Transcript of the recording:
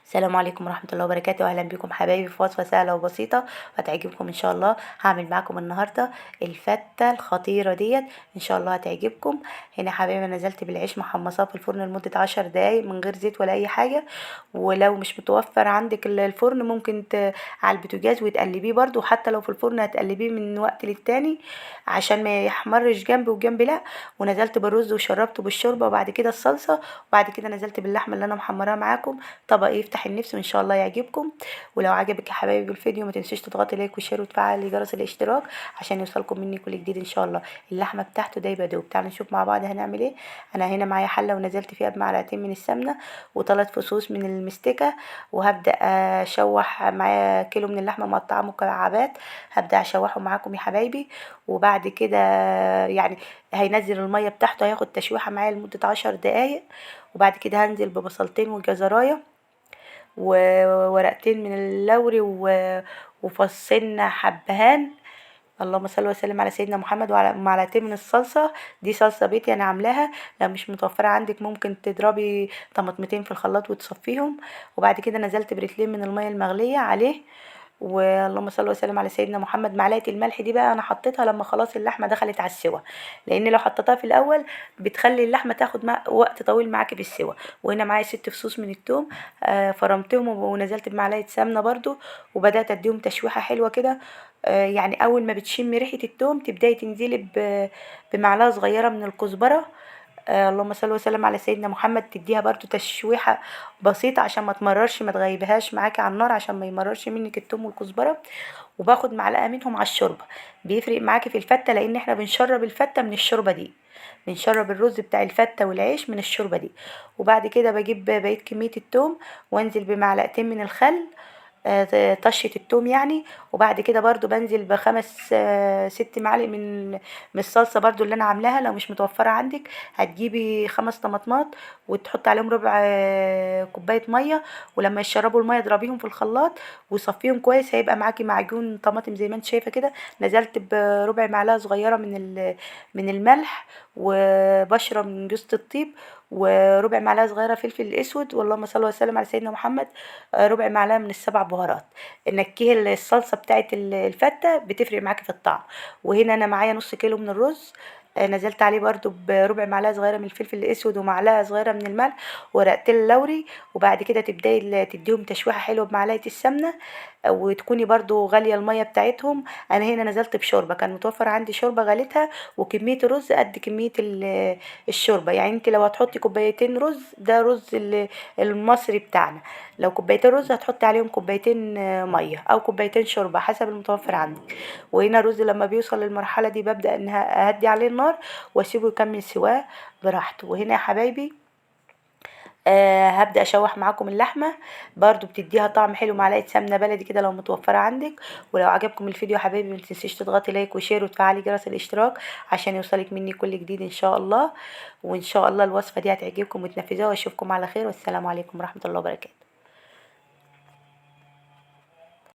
السلام عليكم ورحمة الله وبركاته. أهلا بكم حبايبي في وصفة سهلة وبسيطة هتعجبكم إن شاء الله. هعمل معاكم النهاردة الفتة الخطيرة ديت، إن شاء الله هتعجبكم. هنا حبايبي نزلت بالعيش محمصاه في الفرن لمدة 10 دقايق من غير زيت ولا أي حاجة، ولو مش متوفر عندك الفرن ممكن على البوتاجاز وتقلبيه برده، وحتى لو في الفرن هتقلبيه من وقت للتاني عشان ما يحمرش جنب وجنب لا. ونزلت بالرز وشربته بالشوربة وبعد كده الصلصة، وبعد كده نزلت باللحمة اللي أنا محمراها معاكم. طبق يفتح النفس وان شاء الله يعجبكم. ولو عجبك يا حبايبي الفيديو ما تنسيش تضغطي like و share وتفعلي جرس الاشتراك عشان يوصلكم مني كل جديد ان شاء الله. اللحمة بتاعته دايبه دوب. تعالوا نشوف مع بعض هنعمل ايه. انا هنا معايا حله ونزلت فيها بمعلقتين من السمنة وثلاث فصوص من المستكه، وهبدا اشوح معايا كيلو من اللحمة مقطعه مكعبات، هبدا اشوحه معاكم يا حبايبي. وبعد كده يعني هينزل المية بتاعته، هياخد تشويحه معايا لمدة 10 دقايق. وبعد كده هنزل ببصلتين وجزرايه وورقتين من اللوري وفصين حبهان، اللهم صل وسلم على سيدنا محمد، وعلى معلقتين من الصلصه. دي صلصه بيتي انا عاملاها، لو مش متوفرة عندك ممكن تضربي طماطمتين في الخلاط وتصفيهم. وبعد كده نزلت برتلين من المية المغليه عليه، واللهم صل وسلم على سيدنا محمد. معلقه الملح دي بقى انا حطيتها لما خلاص اللحمة دخلت على السوا، لان لو حطيتها في الاول بتخلي اللحمة تاخد وقت طويل معاكي في السوا. وهنا معايا 6 فصوص من الثوم، فرمتهم ونزلت بمعلقه سمنه برده، وبدات اديهم تشويحه حلوة كده. يعني اول ما بتشمي ريحه الثوم تبداي تنزلي بمعلقه صغيرة من الكزبره، اللهم صل وسلم على سيدنا محمد. تديها برضو تشويحه بسيطة عشان ما تمررش، ما تغيبهاش معاكي على النار عشان ما يمررش منك الثوم والكزبره. وباخد معلقه منهم على الشوربة، بيفرق معاكي في الفته لان احنا بنشرب الفته من الشوربة دي، بنشرب الرز بتاع الفته والعيش من الشوربة دي. وبعد كده بجيب بقية كمية الثوم وانزل بمعلقتين من الخل، طشه الثوم يعني. وبعد كده برضو بنزل بخمس، 6 معالق من الصلصه برضو اللي انا عاملاها. لو مش متوفرة عندك هتجيبي 5 طماطمات وتحطي عليهم ربع، كوباية مية، ولما يشربوا المية اضربيهم في الخلاط وصفيهم كويس، هيبقى معاكي معجون طماطم زي ما انت شايفه كده. نزلت بربع معلقه صغيرة من الملح، وبشره من جوزة الطيب، وربع معلقه صغيرة فلفل اسود، واللهم صل وسلم على سيدنا محمد، ربع معلقه من السبع بهارات. نكهة الصلصه بتاعت الفته بتفرق معاكي في الطعم. وهنا انا معايا نص كيلو من الرز، نزلت عليه برده بربع معلقه صغيرة من الفلفل الاسود ومعلقة صغيرة من الملح ورقتين لوري. وبعد كده تبداي تديهم تشويحه حلوة بمعلقه السمنة، وتكوني برده غالية المية بتاعتهم. انا هنا نزلت بشوربه، كان متوفر عندي شوربة غليتها، وكمية الرز قد كمية الشوربة. يعني انت لو هتحطي كوبايتين رز، ده رز المصري بتاعنا، لو كوبايتين رز هتحطي عليهم كوبايتين مية او كوبايتين شوربة حسب المتوفر عندك. وهنا الرز لما بيوصل للمرحلة دي ببدا ان اهدي عليه النار واسيبه يكمل سواه براحته. وهنا يا حبايبي هبدأ اشوح معاكم اللحمة، برضو بتديها طعم حلو، معلقة سمنة بلدي كده لو متوفرة عندك. ولو عجبكم الفيديو يا حبايبي ما تنسيش تضغطي like و share وتفعلي جرس الاشتراك عشان يوصلك مني كل جديد ان شاء الله. وان شاء الله الوصفة دي هتعجبكم وتنفذوها، واشوفكم على خير، والسلام عليكم ورحمة الله وبركاته.